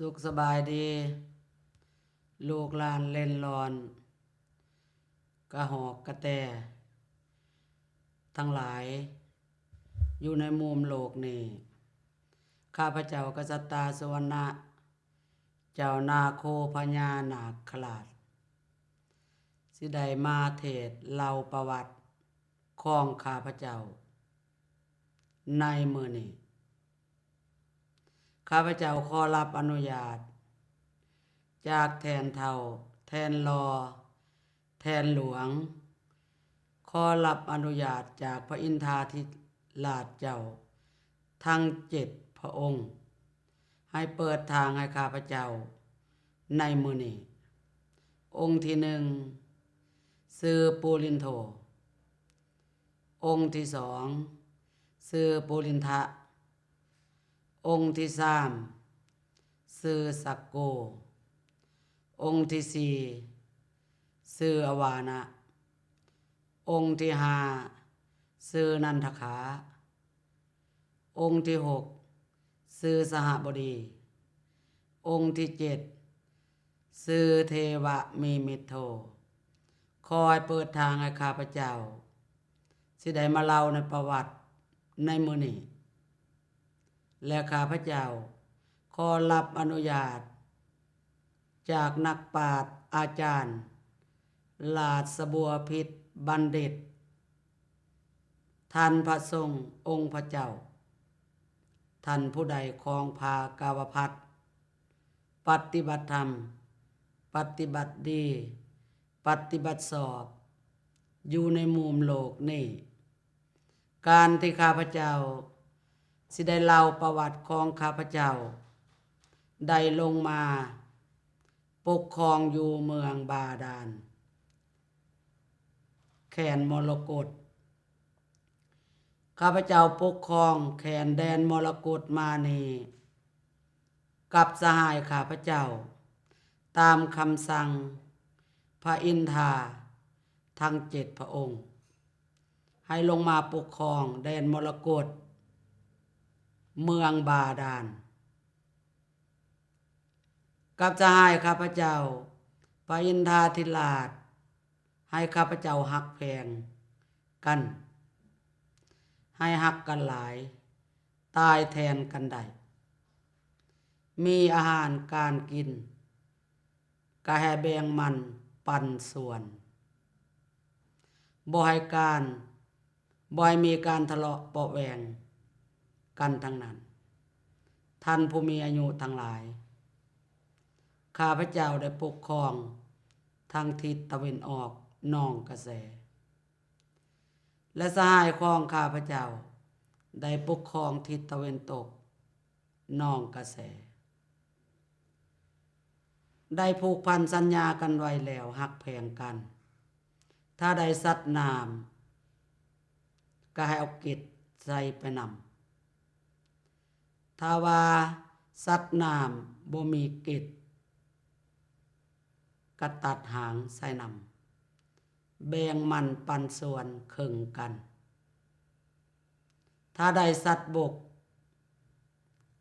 ສຸກສະບາຍດີ ລູກຫຼານເຫຼັ້ນຫຼອນ ກະຮອກກະແຕທັງຫຼາຍ ຢູ່ໃນມຸມໂລກນີ້. ຂ້າພະເຈົ້າ ກະສັດຕາ ສຸວັນນະ ເຈົ້ານາໂຄພະຍານາກຄະລາດ ຊິໄດ້ມາເທດເລົ່າປະຫວັດຂອງຂ້າພະເຈົ້າໃນມື້ນີ້. ຂ້າພະເຈົ້າຂໍຮັບອະນຸຍາດຈາກແທ່ນເຖົ້າ, ແທ່ນຫຼໍ່, ແທ່ນຫຼວງ, ຂໍຮັບອະນຸຍາດຈາກພະອິນທາທິລາດເຈົ້າທັງເຈັດພະອົງ ໃຫ້ເປີດທາງໃຫ້ຂ້າພະເຈົ້າໃນມື້ນີ້. ອົງທີໜຶ່ງ ຊື່ປູລິນໂທ, ອົງທີສອງ ຊື່ປູລິນທະ, ອົງທີສາມ ຊື່ສັກໂກ, ອົງທີສີ່ ຊື່ອະວານະ, ອົງທີຫ້າ ຊື່ນັນທະຄາ, ອົງທີຫົກ ຊື່ສະຫະບໍດີ, ອົງທີເຈັດ ຊື່ເທວະມີມິດໂທ. ຂໍໃຫ້ເປີດທາງໃຫ້ຂ້າພະເຈົ້າ ຊິໄດ້ມາເລົ່າໃນປະຫວັດໃນມື້ນີ້ ແລະ ຂ້າພະເຈົ້າຂໍຮັບອະນຸຍາດຈາກນັກປາດອາຈານລາຊະບົວພິດບັນດິດ ທ່ານພະສົງອົງພະເຈົ້າ, ທ່ານຜູ້ໃດຄອງຜ້າກາວະພັດ ປະຕິບັດທຳ, ປະຕິບັດດີ, ປະຕິບັດຊອບ ຢູ່ໃນມຸມໂລກນີ້. ການທີ່ຂ້າພະເຈົ້າຊິໄດ້ເລົ່າປະຫວັດຂອງຂ້າພະເຈົ້າ ໄດ້ລົງມາປົກຄອງຢູ່ເມືອງບາດານ ແຄນມໍລະກົດ. ຂ້າພະເຈົ້າປົກຄອງແຄນແດນມໍລະກົດມານີ້ ກັບສະຫາຍຂ້າພະເຈົ້າ ຕາມຄຳສັ່ງພະອິນທາທັງເຈັດພະອົງ ໃຫ້ລົງມາປົກຄອງແດນມໍລະກົດ ເມືອງບາດານ. ກັບສະຫາຍຂ້າພະເຈົ້າ ພະອິນທາທິລາດ ໃຫ້ຂ້າພະເຈົ້າຮັກແພງກັນ, ໃຫ້ຮັກກັນຫຼາຍ, ຕາຍແທນກັນໄດ້, ມີອາຫານການກິນ ກະໃຫ້ແບ່ງມັນປັນສ່ວນ, ບໍ່ໃຫ້ການ, ບໍ່ໃຫ້ມີການທະເລາະເບາະແຫວງກັນທັງນັ້ນ. ທ່ານຜູ້ມີອາຍຸທັງຫຼາຍ, ຂ້າພະເຈົ້າໄດ້ປົກຄອງທາງທິດຕາເວັນອອກໜອງກະແສ ແລະ ສະຫາຍຂອງຂ້າພະເຈົ້າໄດ້ປົກຄອງທິດຕາເວັນຕົກໜອງກະແສ, ໄດ້ຜູກພັນສັນຍາກັນໄວ້ແລ້ວຮັກແພງກັນ. ຖ້າໄດ້ສັດນ້ຳ ກໍໃຫ້ເອົາເກັດໃສ່ໄປນຳ. ຖ້າວ່າສັດນ້ຳບໍ່ມີເກັດ ກະຕັດຫາງໃສ່ນຳ, ແບ່ງມັນປັນສ່ວນເຄິ່ງກັນ. ຖ້າໄດ້ສັດບົກ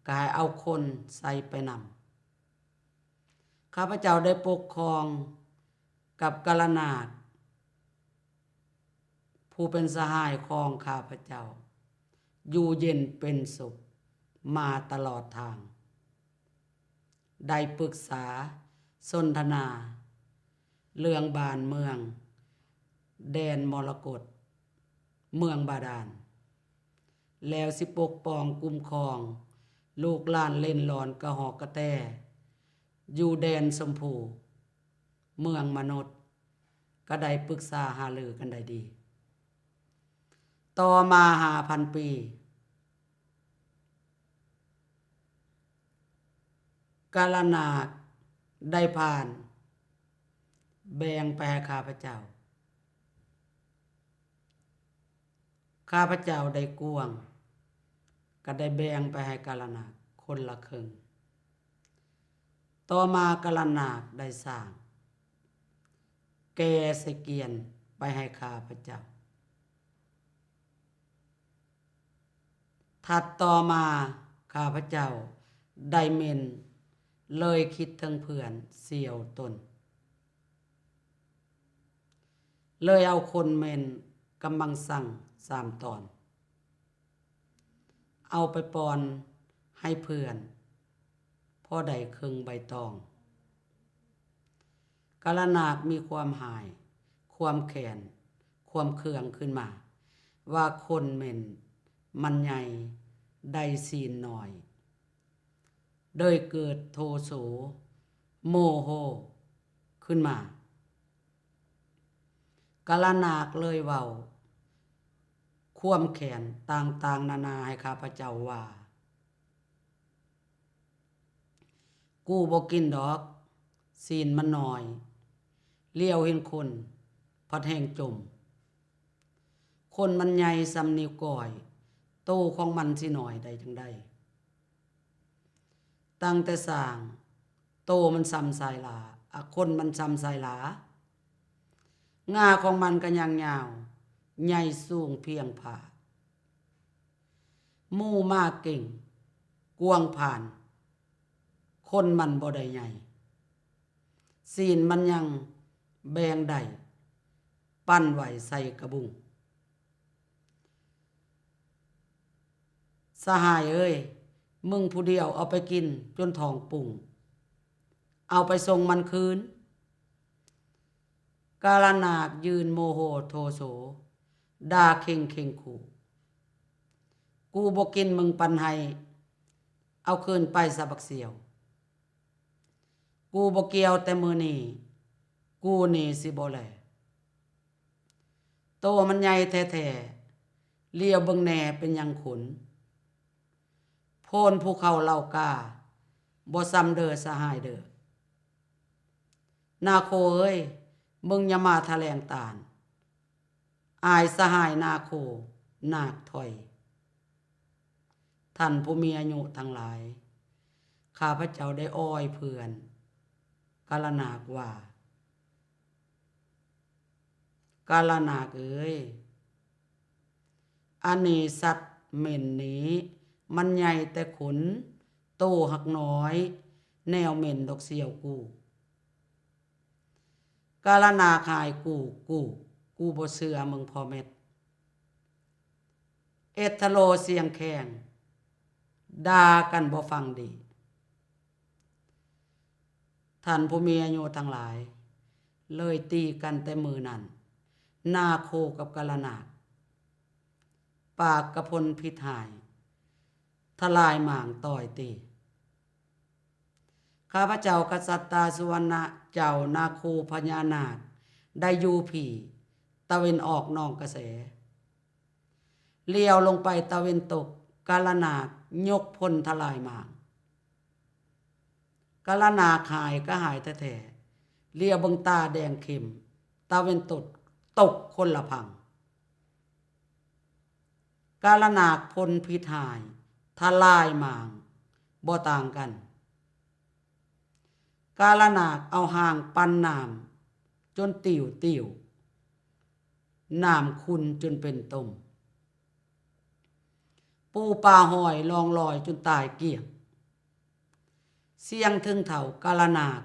ກະໃຫ້ເອົາຄົນໃສ່ໄປນຳ. ຂ້າພະເຈົ້າໄດ້ປົກຄອງກັບກາລະນາກ ຜູ້ເປັນສະຫາຍຂອງຂ້າພະເຈົ້າ ຢູ່ເຢັນເປັນສຸກມາຕະຫຼອດທາງ, ໄດ້ປຶກສາສົນທະນາເລື່ອງບ້ານເມືອງ ແດນມໍລະກົດ ເມືອງບາດານ, ແລ້ວຊິປົກປ້ອງຄຸ້ມຄອງລູກຫຼານເຫຼັ້ນຫຼອນກະຮອກກະແຕ ຢູ່ແດນຊົມພູ ເມືອງມະນຸດ ກໍໄດ້ປຶກສາຫາລືກັນໄດ້ດີ. ຕໍ່ມາຫ້າພັນປີ ກາລະນາກໄດ້ຜ່ານ ແບ່ງໄປໃຫ້ຂ້າພະເຈົ້າ. ຂ້າພະເຈົ້າໄດ້ກວງ ກໍໄດ້ແບ່ງໄປໃຫ້ກາລະນາກຄົນລະເຄິ່ງ. ຕໍ່ມາກາລະນາກໄດ້ສ້າງແກ່ໃສ່ກຽນໄປໃຫ້ຂ້າພະເຈົ້າ. ຖັດຕໍ່ມາ ຂ້າພະເຈົ້າໄດ້ເມັນ ເລີຍຄິດເຖິງເພື່ອນສ່ຽວຕົນ, ເລີຍເອົາຂົນເໝັນກຳມະສັງສາມຕອນ ເອົາໄປປ່ອນໃຫ້ເພື່ອນ ພໍໄດ້ເຄິ່ງໃບຕອງ. ກາລະນາກມີຄວາມຮ້າຍ, ຄວາມແຄ້ນ, ຄວາມເຄືອງຂຶ້ນມາ ວ່າຂົນເໝັນມັນໃຫຍ່ ໄດ້ຊີ້ນນ້ອຍ, ເລີຍເກີດໂທໂສໂມໂຫຂຶ້ນມາ. ກາລະນາກເລີຍເວົ້າຄວາມແຄ້ນຕ່າງໆນານາໃຫ້ຂ້າພະເຈົ້າວ່າ, ກູບໍ່ກິນດອກ, ຊີ້ນມັນນ້ອຍ, ຫຼຽວເຫັນຂົນພັດແຮ່ງຈົ່ມ. ຂົນມັນໃຫຍ່ສ່ຳນິ້ວກ້ອຍ, ໂຕຂອງມັນຊິນ້ອຍໄດ້ຈັ່ງໃດ? ຕັ້ງແຕ່ສ້າງ, ໂຕມັນສ່ຳສາຍຫຼາ, ອາ, ຂົນມັນສ່ຳສາຍຫຼາ, ງາຂອງມັນກະຍາງຍາວ, ໃຫຍ່ສູງພຽງຜາ. ໝູ່ມ້າເກັ່ງກວ້າງຜ່ານ, ຂົນມັນບໍ່ໄດ້ໃຫຍ່, ຊີ້ນມັນຍັງແບ່ງໄດ້, ປັ້ນໄວ້ໃສ່ກະບຸງ. ສະຫາຍເອີຍ, ມຶງຜູ້ດຽວເອົາໄປກິນຈົນທ້ອງປຸ້ງ, ເອົາໄປສົ່ງມັນຄືນ. ກາລະນາກຢືນໂມໂຫໂທໂສ, ດ່າເຄັ່ງເຄັ່ງຂູ່, ກູບໍ່ກິນ, ມຶງປັນໃຫ້, ເອົາຄືນໄປຊະບັກສ່ຽວ. ກູບໍ່ກ່ຽວແຕ່ມື້ນີ້, ກູນີ້ຊິບໍ່ແລ. ໂຕມັນໃຫຍ່ແທ້ໆ, ຫຼຽວເບິ່ງແດ່ເປັນຫຍັງຂົນ. ໂພນພູເຂົາເຫຼົ່າກາ, ບໍ່ສ່ຳເດີສະຫາຍເດີ. ນາໂຄເອີຍ, ມຶງຢ່າມາຖະແຫຼງຕ້ານ, ອາຍສະຫາຍນາໂຄນາກຖອຍ. ທ່ານຜູ້ມີອາຍຸທັງຫຼາຍ, ຂ້າພະເຈົ້າໄດ້ອ້ອຍເພື່ອນກາລະນາກວ່າ, ກາລະນາກເອີຍ, ອັນນີ້ສັດເໝັນນີ້ມັນໃຫຍ່ແຕ່ຂົນ, ໂຕຫາກນ້ອຍແນວເໝັນດອກສ່ຽວກູ. ກາລະນາກຮ້າຍກູ, ກູ, ກູບໍ່ເຊື່ອມຶງພໍແມັດ. ເອດທະໂລສຽງແຂງ, ດ່າກັນບໍ່ຟັງດີ. ທ່ານຜູ້ມີອາຍຸທັງຫຼາຍ, ເລີຍຕີກັນແຕ່ມື້ນັ້ນ, ນາໂຄກັບກາລະນາກ, ປາກກະພົນພິດຮ້າຍ, ທະລາຍໝາງຕ່ອຍຕີ. ຂ້າພະເຈົ້າກະສັດຕາສຸວັນນະເຈົ້ານາໂຄພະຍານາກ ໄດ້ຢູ່ພີ້ຕາເວັນອອກໜອງກະແສ. ຫຼຽວລົງໄປຕາເວັນຕົກ, ກາລະນາກຍົກພົນທະລາຍໝາງ. ກາລະນາກຮ້າຍກະຮ້າຍແທ້ໆ, ຫຼຽວເບິ່ງຕາແດງເຂັ້ມ, ຕາເວັນຕົກ, ຕົກຄົນລະພັງ. ກາລະນາກພົນພິດຮ້າຍ, ທະລາຍໝາງ, ບໍ່ຕ່າງກັນ. ກາລະນາກເອົາຫາງປັ່ນນ້ຳຈົນຕິວໆ, ນ້ຳຂຸ່ນຈົນເປັນຕົມ. ປູປາຫອຍລ່ອງລອຍຈົນຕາຍກ້ຽງ. ສຽງເຖິງເທົ່າກາລະນາກ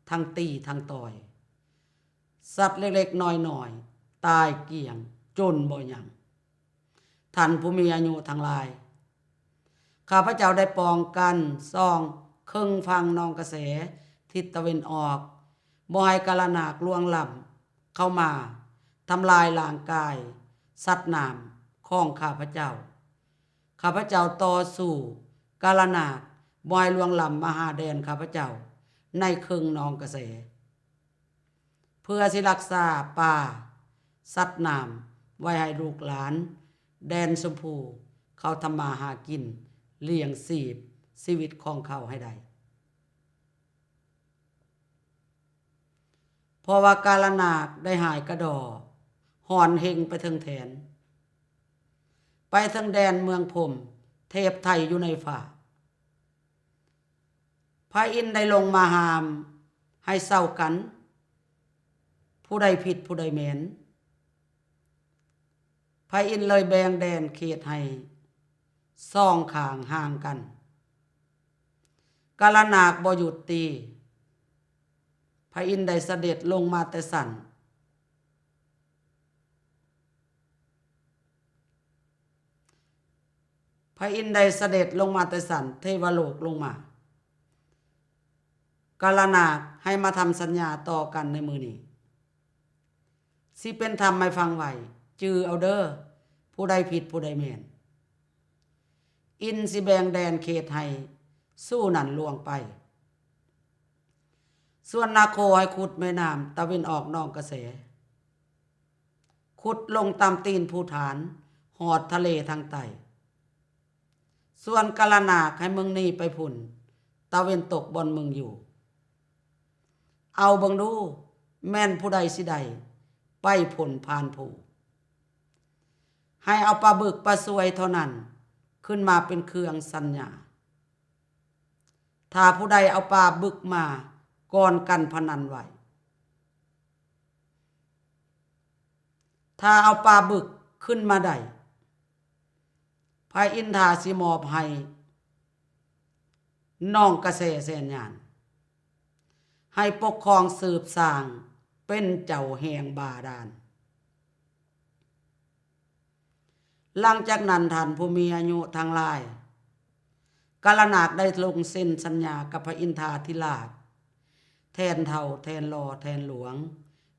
ທັງຕີທັງຕ່ອຍ, ສັດເລັກໆນ້ອຍໆຕາຍກ້ຽງຈົນບໍ່ຍັງ. ທ່ານຜູ້ມີອາຍຸທັງຫຼາຍ, ຂ້າພະເຈົ້າໄດ້ປ້ອງກັນຊ່ອງເຄິ່ງຝັ່ງໜອງກະແສທິດຕາເວັນອອກ, ບໍ່ໃຫ້ກາລະນາກລ່ວງລ້ຳເຂົ້າມາທຳລາຍຮ່າງກາຍສັດນ້ຳຂອງຂ້າພະເຈົ້າ. ຂ້າພະເຈົ້າຕໍ່ສູ້ກາລະນາກ ບໍ່ໃຫ້ລ່ວງລ້ຳມາຫາແດນຂ້າພະເຈົ້າໃນເຄິ່ງໜອງກະແສ, ເພື່ອຊິຮັກສາປ່າສັດນ້ຳໄວ້ໃຫ້ລູກຫຼານແດນຊົມພູເຂົາທຳມາຫາກິນລ້ຽງຊີບຊີວິດຂອງເຂົາໃຫ້ໄດ້. ເພາະວ່າກາລະນາກໄດ້ຫາຍກະດໍ້ ຮ້ອນເຮັງໄປເທິງແຖນ, ໄປເທິງແດນເມືອງພົມ, ເທບໄຖຢູ່ໃນຟ້າ. ພະອິນໄດ້ລົງມາຫ້າມໃຫ້ເຊົາກັນ, ຜູ້ໃດຜິດຜູ້ໃດແມ່ນ. ພະອິນເລີຍແບ່ງແດນເຂດໃຫ້ສອງຂ້າງຫ່າງກັນ. ກາລະນາກບໍ່ຢຸດຕີ ພະອິນໄດ້ສະເດັດລົງມາແຕ່ຊັ້ນ ພະອິນໄດ້ສະເດັດລົງມາແຕ່ຊັ້ນເທວະໂລກລົງມາ. ກາລະນາກໃຫ້ມາທຳສັນຍາຕໍ່ກັນໃນມື້ນີ້ ຊິເປັນທຳໃຫ້ຟັງໄວ້ ຈື່ເອົາເດີ ຜູ້ໃດຜິດຜູ້ໃດແມ່ນ. ອິນຊິແບ່ງແດນເຂດໃຫ້ສູ່ນັ້ນລ່ວງໄປ. ສ່ວນນາໂຄໃຫ້ຂຸດແມ່ນ້ຳຕາເວັນອອກໜອງກະແສ ຂຸດລົງຕາມຕີນພູຖານ ຮອດທະເລທາງໃຕ້. ສ່ວນກາລະນາກໃຫ້ມຶງໜີໄປພຸ້ນ ຕາເວັນຕົກບ່ອນມຶງຢູ່. ເອົາເບິ່ງດູ ແມ່ນຜູ້ໃດຊິໄດ້ໄປພົ້ນຜ່ານພູ. ໃຫ້ເອົາປາບຶກປາສວຍເທົ່ານັ້ນ ຂຶ້ນມາເປັນເຄື່ອງສັນຍາ. ຖ້າຜູ້ໃດເອົາປາບຶກມາກ່ອນກັນພະນັນໄວ້. ຖ້າເອົາປາບຶກຂຶ້ນມາໄດ້ ພະອິນທາຊິມອບໃຫ້ໜອງກະແສແສນຍານ ໃຫ້ປົກຄອງສືບສ້າງເປັນເຈົ້າແຫ່ງບາດານ. ຫຼັງຈາກນັ້ນທ່ານຜູ້ມີອາຍຸທັງຫຼາຍ ກາລະນາກໄດ້ລົງເຊັນສັນຍາກັບພະອິນທາທິລາດ ແທນເຖົ້າ ແທນຫຼໍ່ ແທນຫຼວງ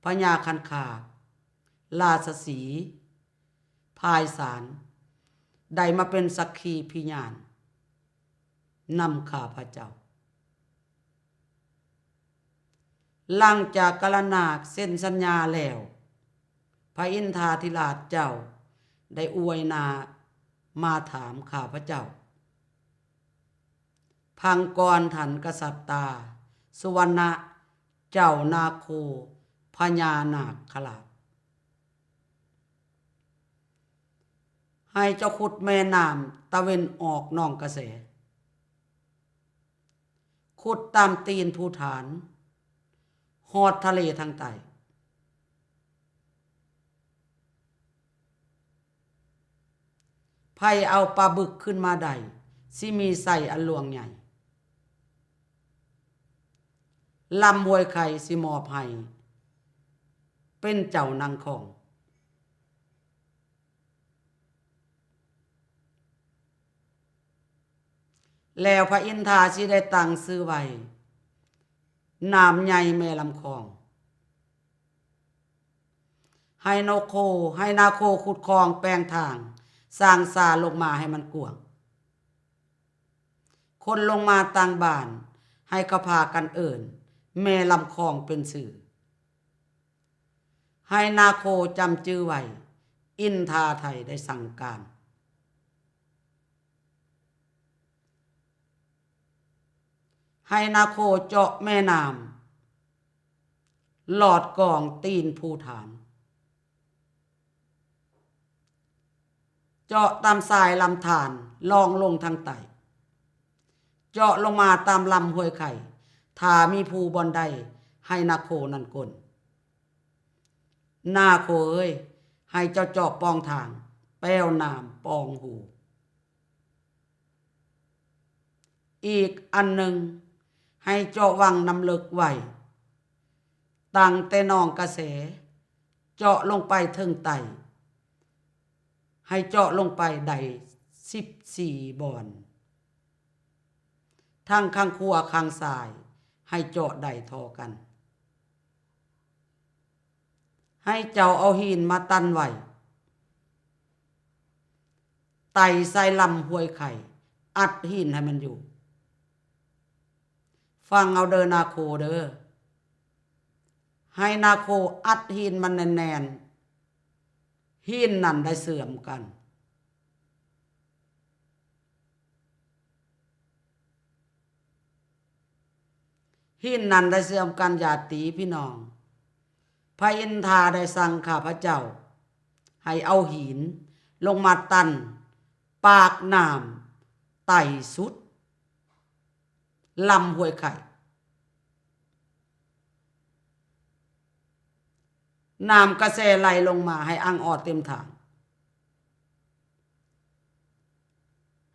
ພະຍາຄັນຄາກ ລາຊະສີ ພາຍສານ ໄດ້ມາເປັນສັກຂີພິຍານນຳຂ້າພະເຈົ້າ. ຫຼັງຈາກກາລະນາກເຊັນສັນຍາແລ້ວ ພະອິນທາທິລາດເຈົ້າໄດ້ອວຍໜ້າມາຖາມຂ້າພະເຈົ້າ. ຟັງກ່ອນທ່ານກະສັດຕາ ສຸວັນນະ ເຈົ້ານາໂຄ ພະຍານາກຄະລາດ. ໃຫ້ເຈົ້າຂຸດແມ່ນ້ຳຕາເວັນອອກໜອງກະແສ ຂຸດຕາມຕີນພູຖານ ຮອດທະເລທາງໃຕ້. ໃຜເອົາປາບຶກຂຶ້ນມາໄດ້ ຊິມີໄຊອັນຫຼວງໃຫຍ່. ລຳຫ້ວຍໄຂ່ຊິມອບໃຫ້ເປັນເຈົ້ານາງຄອງ. ແລ້ວພະອິນທາຊິໄດ້ຕັ້ງຊື່ໄວ້ ນ້ຳໃຫຍ່ແມ່ລຳຄອງ. ໃຫ້ນາໂຄ ໃຫ້ນາໂຄຂຸດຄອງແປງທາງ ສ້າງສາລົງມາໃຫ້ມັນກວ້າງ. ຄົນລົງມາຕ່າງບ້ານ ໃຫ້ເຂົາພາກັນເອີ້ນແມ່ລຳຄອງເປັນຊື່. ໃຫ້ນາໂຄຈຳຈື່ໄວ້ ອິນທາໄທໄດ້ສັ່ງການ. ໃຫ້ນາໂຄເຈາະແມ່ນ້ຳ ຫຼອດກອງຕີນພູຖານ. ເຈາະຕາມສາຍລຳທານລ່ອງລົງທາງໃຕ້. ເຈາະລົງມາຕາມລຳຫ້ວຍໄຂ່. ຖ້າມີພູບ່ອນໃດ ໃຫ້ນາໂຄນັ້ນກົ້ນ. ນາໂຄເອີຍ, ໃຫ້ເຈົ້າເຈາະປ່ອງທາງ, ແປ້ວນ້ຳປ່ອງຮູ. ອີກອັນໜຶ່ງ, ໃຫ້ເຈາະວັງນ້ຳເລິກໄວ້, ຕັ້ງແຕ່ໜອງກະແສ ເຈາະລົງໄປເທິງໃຕ້, ໃຫ້ເຈາະລົງໄປໄດ້ສິບສີ່ບ່ອນ, ທັງຂ້າງຂວາຂ້າງຊ້າຍ ໃຫ້ເຈາະໄດ້ທໍ່ກັນ. ໃຫ້ເຈົ້າເອົາຫີນມາຕັນໄວ້, ໄຕ່ໃສ່ລຳຫ້ວຍໄຂ່, ອັດຫີນໃຫ້ມັນຢູ່. ຟັງເອົາເດີນາໂຄເດີ. ໃຫ້ນາໂຄອັດຫີນມັນແໜ້ນໆ, ຫີນນັ້ນໄດ້ເຊື່ອມກັນ. ຫີນນັ້ນໄດ້ເຊື່ອມກັນຍາດຕິພີ່ນ້ອງ. ພະອິນທາໄດ້ສັ່ງຂ້າພະເຈົ້າໃຫ້ເອົາຫີນລົງມາຕັນປາກນ້ຳໃຕ້ສຸດລຳຫ້ວຍໄຂ່. ນ້ຳກະແສໄຫຼລົງມາໃຫ້ອ່າງອອດເຕັມຖັງ.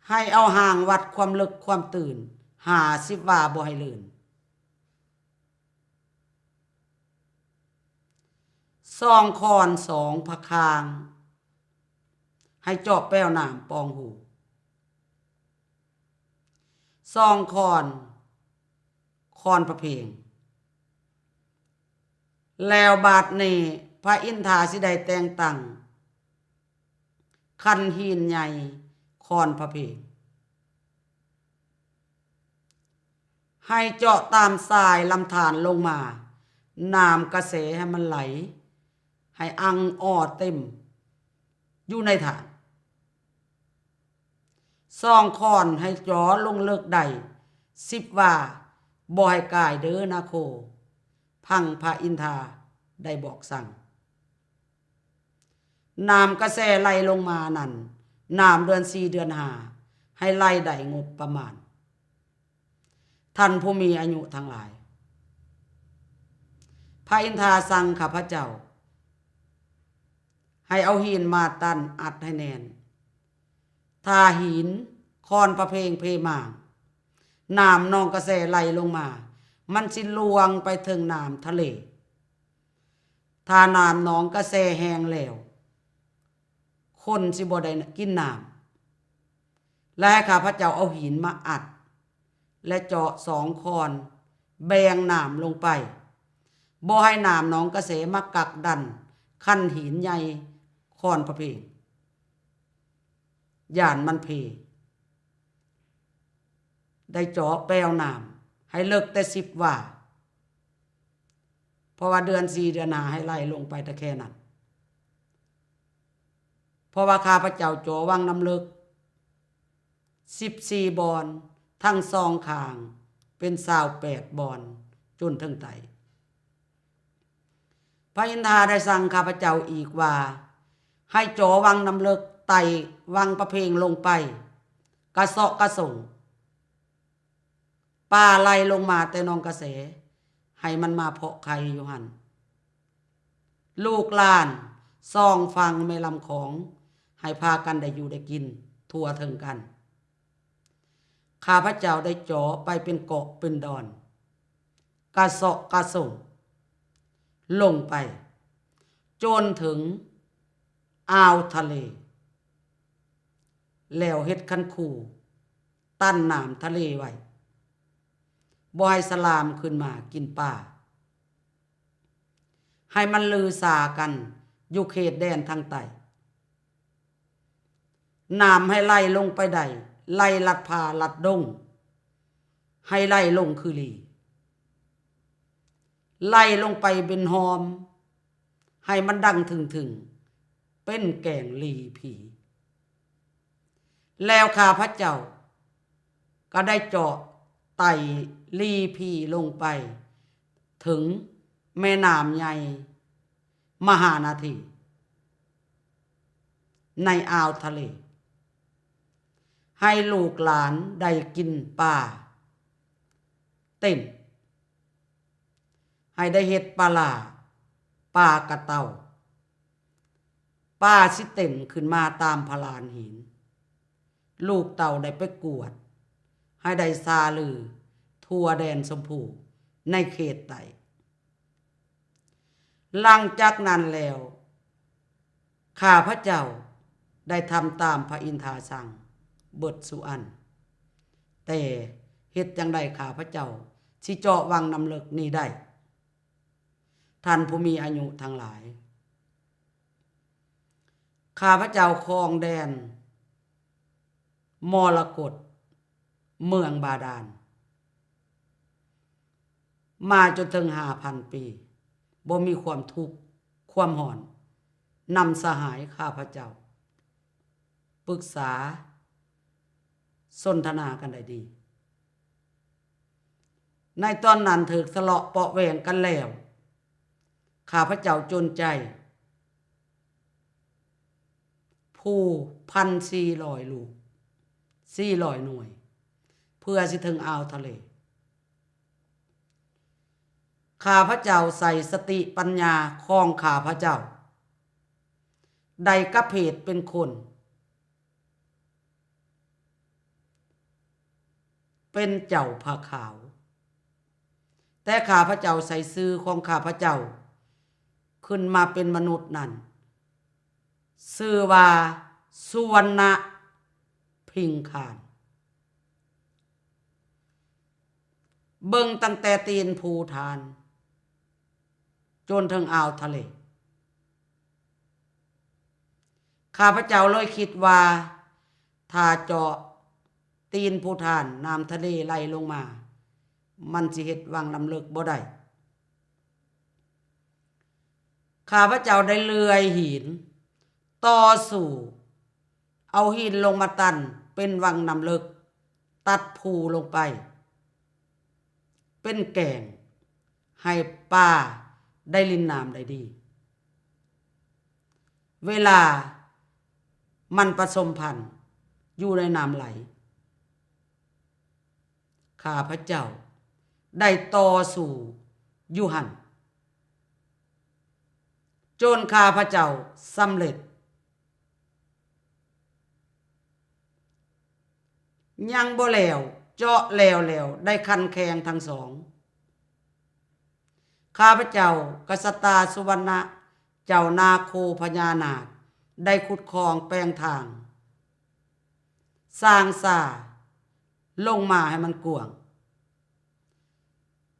ໃຫ້ເອົາຫາງວັດຄວາມເລິກຄວາມຕື້ນ ຫ້າສິບວາບໍ່ໃຫ້ລື່ນ. ສອງຄ້ອນສອງພະຄາງ ໃຫ້ເຈາະແປວນ້ຳປ່ອງຮູ. ສອງຄ້ອນ ຄ້ອນພະເພັງ. ແລ້ວບາດນີ້ພະອິນທາຊິໄດ້ແຕ່ງຕັ້ງຄັນຫີນໃຫຍ່ຄ້ອນພະເພັງ ໃຫ້ເຈາະຕາມສາຍລຳທານລົງມາ, ນ້ຳກະແສໃຫ້ມັນໄຫຼ, ໃຫ້ອັ່ງອໍເຕັມຢູ່ໃນຖານ. ສອງຄ້ອນໃຫ້ເຈາະລົງເລິກໄດ້ສິບວາ, ບໍ່ໃຫ້ກາຍເດີນາໂຄ, ຟັງພະອິນທາໄດ້ບອກສັ່ງ. ນ້ຳກະແສໄຫຼລົງມານັ້ນ, ນ້ຳເດືອນສີ່ເດືອນຫ້າ ໃຫ້ໄຫຼໄດ້ງົບປະມານ. ທ່ານຜູ້ມີອາຍຸທັງຫຼາຍ, ພະອິນທາສັ່ງຂ້າພະເຈົ້າ ໃຫ້ເອົາຫີນມາຕັນອັດໃຫ້ແໜ້ນ. ຖ້າຫີນຄ້ອນພະເພັງເພມາ, ນ້ຳໜອງກະແສໄຫຼລົງມາ, ມັນຊິລ່ວງໄປເທິງນ້ຳທະເລ. ຖ້ານ້ຳໜອງກະແສແຫ້ງແລ້ວ, ຄົນຊິບໍ່ໄດ້ກິນນ້ຳ. ແລະ ໃຫ້ຂ້າພະເຈົ້າເອົາຫີນມາອັດ ແລະ ເຈາະສອງຄ້ອນ, ແບ່ງນ້ຳລົງໄປ, ບໍ່ໃຫ້ນ້ຳໜອງກະແສມາກັກດັນຄັນຫີນໃຫຍ່ຄ້ອນພະເພັງ, ຢ້ານມັນເພ. ໄດ້ເຈາະແປວນ້ຳໃຫ້ເລິກແຕ່ສິບວາ, ເພາະວ່າເດືອນສີ່ເດືອນຫ້າໃຫ້ໄຫຼລົງໄປແຕ່ແຄ່ນັ້ນ. ເພາະວ່າຂ້າພະເຈົ້າເຈາະວັງນ້ຳເລິກສິບສີ່ບ່ອນ, ທັງສອງຂ້າງເປັນຊາວແປດບ່ອນ ຈົນເຖິງໃຕ້. ພະອິນທາໄດ້ສັ່ງຂ້າພະເຈົ້າອີກວ່າ, ໃຫ້ເຈາະວັງນ້ຳເລິກໄຕ່ວັງພະເພັງລົງໄປ, ກະເຊາະກະສົງ. ປາໄຫຼລົງມາແຕ່ໜອງກະແສ, ໃຫ້ມັນມາເພາະໄຂ່ຢູ່ຫັ້ນ. ລູກຫຼານສອງຝັ່ງແມ່ລຳຂອງ ໃຫ້ພາກັນໄດ້ຢູ່ໄດ້ກິນທົ່ວເຖິງກັນ. ຂ້າພະເຈົ້າໄດ້ເຈາະໄປເປັນເກາະເປັນດອນ, ກະເຊາະກະສົງລົງໄປ ຈົນເຖິງອ່າວທະເລ, ແລ້ວເຮັດຄັນຄູ ຕັນນ້ຳທະເລໄວ້, ບໍ່ໃຫ້ສະຫຼາມຂຶ້ນມາກິນປາ, ໃຫ້ມັນລືສາກັນຢູ່ເຂດແດນທາງໃຕ້. ນ້ຳໃຫ້ໄຫຼລົງໄປໄດ້, ໄຫຼລັດປ່າລັດດົງ, ໃຫ້ໄຫຼລົງຄືລີ, ໄຫຼລົງໄປເປັນຮ່ອມ, ໃຫ້ມັນດັງເຖິງໆ ເປັນແກງລີຜີ. ແລ້ວຂ້າພະເຈົ້າກໍໄດ້ເຈາະໄຕ່ລີຜີລົງໄປເຖິງແມ່ນ້ຳໃຫຍ່ມະຫານາທີ ໃນອ່າວທະເລ, ໃຫ້ລູກຫຼານໄດ້ກິນປາເຕັ້ນ. ໃຫ້ໄດ້ເຮັດປາຫຼ້າ, ປາກະເຕົາ, ປາຊິເຕັ້ນຂຶ້ນມາຕາມພະລານຫີນ. ລູກເຕົ້າໄດ້ໄປກວດ, ໃຫ້ໄດ້ຊາລືທົ່ວແດນຊົມພູໃນເຂດໃຕ້. ຫຼັງຈາກນັ້ນແລ້ວ ຂ້າພະເຈົ້າໄດ້ທຳຕາມພະອິນທາສັ່ງເບິດສູ່ອັນ. ແຕ່ເຮັດຈັ່ງໃດຂ້າພະເຈົ້າຊິເຈາະວັງນ້ຳເລິກນີ້ໄດ້? ທ່ານຜູ້ມີອາຍຸທັງຫຼາຍ, ຂ້າພະເຈົ້າຄອງແດນມໍລະກົດ ເມືອງບາດານ ມາຈົນເຖິງຫ້າພັນປີ, ບໍ່ມີຄວາມທຸກຄວາມຮ້ອນ, ນຳສະຫາຍຂ້າພະເຈົ້າປຶກສາສົນທະນາກັນໄດ້ດີ. ໃນຕອນນັ້ນຖືກທະເລາະເປາະແຫວ່ງກັນແລ້ວ, ຂ້າພະເຈົ້າຈົນໃຈ ພູພັນສີ່ຮ້ອຍລູກ, ສີ່ຮ້ອຍໜ່ວຍ, ເພື່ອຊິເຖິງອ່າວທະເລ. ຂ້າພະເຈົ້າໃຊ້ສະຕິປັນຍາຂອງຂ້າພະເຈົ້າ ໄດ້ກະເພດເປັນຄົນ ເປັນເຈົ້າຜ້າຂາວ, ແຕ່ຂ້າພະເຈົ້າໃຊ້ຊື່ຂອງຂ້າພະເຈົ້າຂຶ້ນມາເປັນມະນຸດນັ້ນ ຊື່ວ່າສຸວັນນະພິງຄານ. ເບິ່ງຕັ້ງແຕ່ຕີນພູຖານ ຈົນເຖິງອ່າວທະເລ. ຂ້າພະເຈົ້າເລີຍຄິດວ່າ ຖ້າເຈາະຕີນພູຖານ ນ້ຳທະເລໄຫຼລົງມາ, ມັນຊິເຮັດວັງນ້ຳເລິກບໍ່ໄດ້. ຂ້າພະເຈົ້າໄດ້ເລື່ອຍຫີນ ຕໍ່ສູ້ ເອົາຫີນລົງມາຕັນເປັນວັງນ້ຳເລິກ, ຕັດພູລົງໄປເປັນແກ້ງ ໃຫ້ປາໄດ້ຫຼິ້ນນ້ຳໄດ້ດີ ເວລາມັນປະສົມພັນຢູ່ໃນນ້ຳໄຫຼ. ຂ້າພະເຈົ້າໄດ້ຕໍ່ສູ້ຢູ່ຫັ້ນ ຈົນຂ້າພະເຈົ້າສຳເລັດ. ຍັງບໍ່ແລ້ວ, ເຈາະແລ້ວແລ້ວ ໄດ້ຂັນແຂ້ງທັງສອງ. ຂ້າພະເຈົ້າ ກະສັດຕາສຸວັນນະ ເຈົ້ານາໂຄພະຍານາກ ໄດ້ຂຸດຄອງແປງທາງ ສ້າງສາລົງມາໃຫ້ມັນກວ້າງ.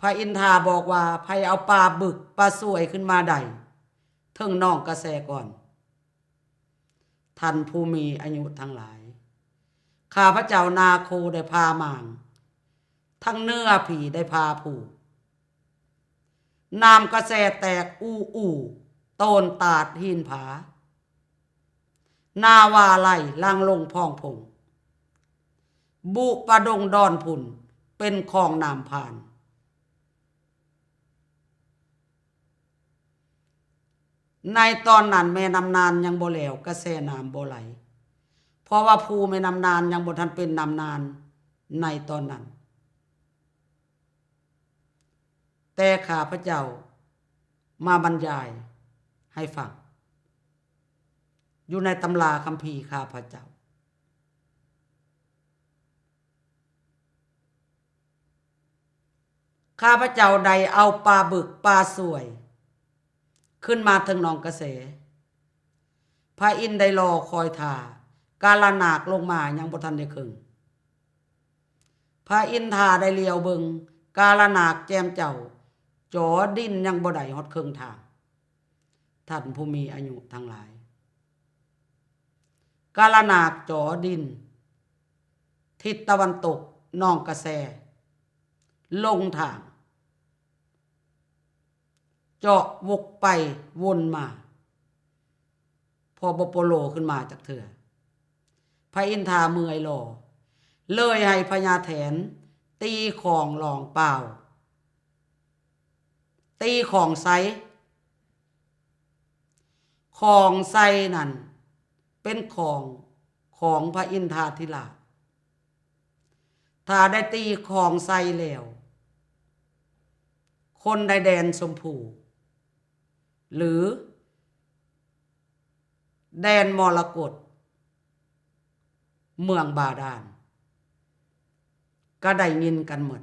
ພະອິນທາບອກວ່າ ໃຜເອົາປາບຶກ ປາສວຍຂຶ້ນມາໄດ້ເທິງໜອງກະແສກ່ອນ. ທ່ານຜູ້ມີອາຍຸທັງຫຼາຍ, ຂ້າພະເຈົ້ານາໂຄໄດ້ຜ່າໝາງ, ທັງເນື້ອຜີໄດ້ຜ່າຜູກ. ນ້ຳກະແສແຕກອູ່ອູ່ ໂຕນຕາດຫີນຜາ, ນາວາໄຫຼຫຼັ່ງລົງພອງພົງ, ບຸປະດົງດອນພຸ່ນເປັນຂອງນ້ຳຜ່ານ. ໃນຕອນນັ້ນແມ່ນ້ຳນານຍັງບໍ່ແລ້ວ, ກະແສນ້ຳບໍ່ໄຫຼ, ເພາະວ່າພູແມ່ນ້ຳນານຍັງບໍ່ທັນເປັນນ້ຳນານໃນຕອນນັ້ນ. ແຕ່ຂ້າພະເຈົ້າມາບັນຍາຍໃຫ້ຟັງ ຢູ່ໃນຕຳລາຄຳພີຂ້າພະເຈົ້າ. ຂ້າພະເຈົ້າໄດ້ເອົາປາບຶກ ປາສວຍ ຂຶ້ນມາເທິງໜອງກະແສ. ພະອິນໄດ້ລໍຄອຍຖ້າ, ກາລະນາກລົງມາຍັງບໍ່ທັນໄດ້ເຄິ່ງ. ພະອິນທາໄດ້ຫຼຽວເບິ່ງ, ກາລະນາກແຈ່ມເຈົ້າ, ຈໍດິນຍັງບໍ່ໄດ້ຮອດເຄິ່ງທາງ. ທ່ານຜູ້ມີອາຍຸທັງຫຼາຍ, ກາລະນາກຈໍດິນທິດຕາເວັນຕົກໜອງກະແສລົງທາງ, ເຈາະວົກໄປວົນມາ, ເພາະບໍ່ໂປໂລຂຶ້ນມາຈັກເທື່ອ. ພະອິນທາເມື່ອຍລໍ, ເລີຍໃຫ້ພະຍາແຖນຕີຂອງລອງປ່າວ, ຕີຂອງໄຊ. ຂອງໄຊນັ້ນເປັນຂອງຂອງພະອິນທາທິລາດ. ຖ້າໄດ້ຕີຂອງໄຊແລ້ວ, ຄົນໃນແດນຊົມພູ ຫຼື ແດນມໍລະກົດ ເມືອງບາດານ ກໍໄດ້ຍິນກັນໝົດ.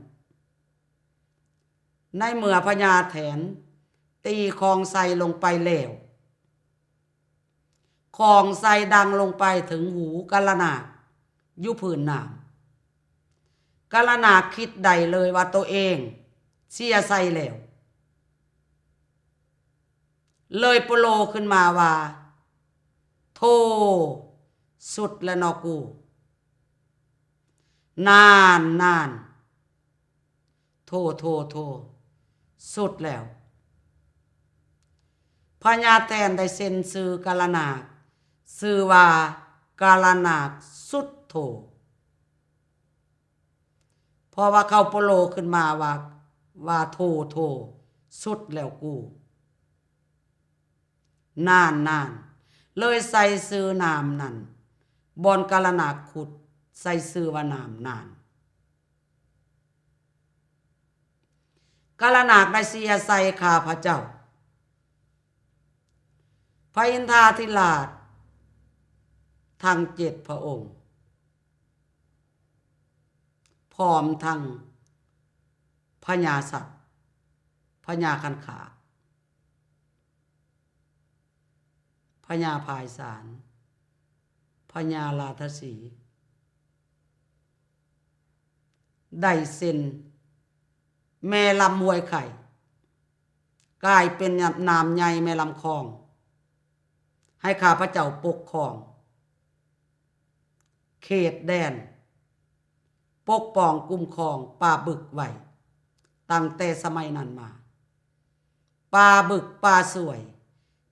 ໃນເມື່ອພະຍາແຖນຕີຂອງໄຊລົງໄປແລ້ວ, ຂອງໄຊດັງລົງໄປເຖິງຫູກາລະນາກຢູ່ພື້ນນ້ຳ. ກາລະນາກຄິດໄດ້ເລີຍວ່າໂຕເອງເສຍໄຊແລ້ວ, ເລີຍໂປໂລຂຶ້ນມາວ່າ ໂທ, ສຸດແລ້ວເນາະກູ. ນານ, ນານ. ໂທ, ໂທ, ໂທ, ສຸດແລ້ວ. ພະຍາແຖນໄດ້ເຊັນຊື່ກາລະນາກ, ຊື່ວ່າກາລະນາກສຸດໂທ. ເພາະວ່າເຂົາໂປໂລຂຶ້ນມາວ່າ, ວ່າ ໂທ, ໂທ, ສຸດແລ້ວກູ. ນານ, ນານ. ເລີຍໃສ່ຊື່ນ້ຳນັ້ນ, ບ່ອນກາລະນາກຂຸດ, ໃສ່ຊື່ວ່ານ້ຳນານ. ກາລະນາກໄດ້ເສຍໃສ່ຂ້າພະເຈົ້າ, ພະອິນທາທິລາດທັງເຈັດພະອົງ, ພ ພ້ອມທັງພະຍາສັດ, ພະຍາຄັນຄາກ, ພະຍາພາຍສານ, ພະຍາລາທະສີ ໄດ້ເຊັນແມ່ລຳຫ້ວຍໄຂ່ ກາຍເປັນນ້ຳໃຫຍ່ແມ່ລຳຂອງ ໃຫ້ຂ້າພະເຈົ້າປົກຄອງເຂດແດນ, ປົກປ້ອງຄຸ້ມຄອງປາບຶກໄວ້. ຕັ້ງແຕ່ສະໄໝນັ້ນມາ, ປາບຶກ, ປາສວຍ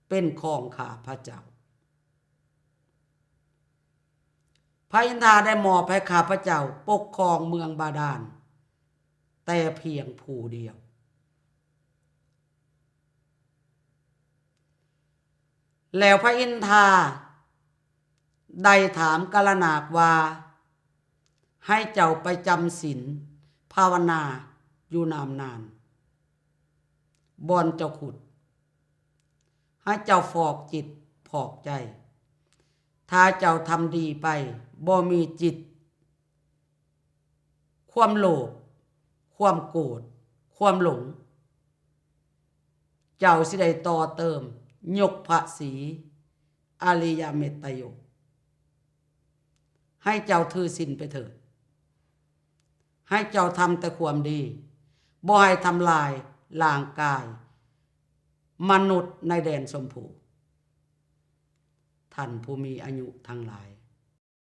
ເປັນຂອງຂ້າພະເຈົ້າ. ພະອິນທາໄດ້ມອບໃຫ້ຂ້າພະເຈົ້າປົກຄອງເມືອງບາດານແຕ່ພຽງຜູ້ດຽວ. ແລ້ວພະອິນທາໄດ້ຖາມກາລະນາກວ່າ, ໃຫ້ເຈົ້າໄປຈຳສິນພາວະນາຢູ່ນ້ຳນານ ບ່ອນເຈົ້າຂຸດ, ໃຫ້ເຈົ້າຟອກຈິດຟອກໃຈ. ຖ້າເຈົ້າທຳດີໄປ, ບໍ່ມີຈິດ ຄວາມໂລບ, ຄວາມໂກດ, ຄວາມຫຼົງ, ເຈົ້າຊິໄດ້ຕໍ່ເຕີມຍົກພະສີອະລິຍະເມດຕະໂຍກ. ໃຫ້ເຈົ້າຖືສິນໄປເຖີດ. ໃຫ້ເຈົ້າທຳແຕ່ຄວາມດີ, ບໍ່ໃຫ້ທຳລາຍຮ່າງກາຍມະນຸດໃນແດນຊົມພູ. ທ່ານຜູ້ມີອາຍຸທັງຫຼາຍ,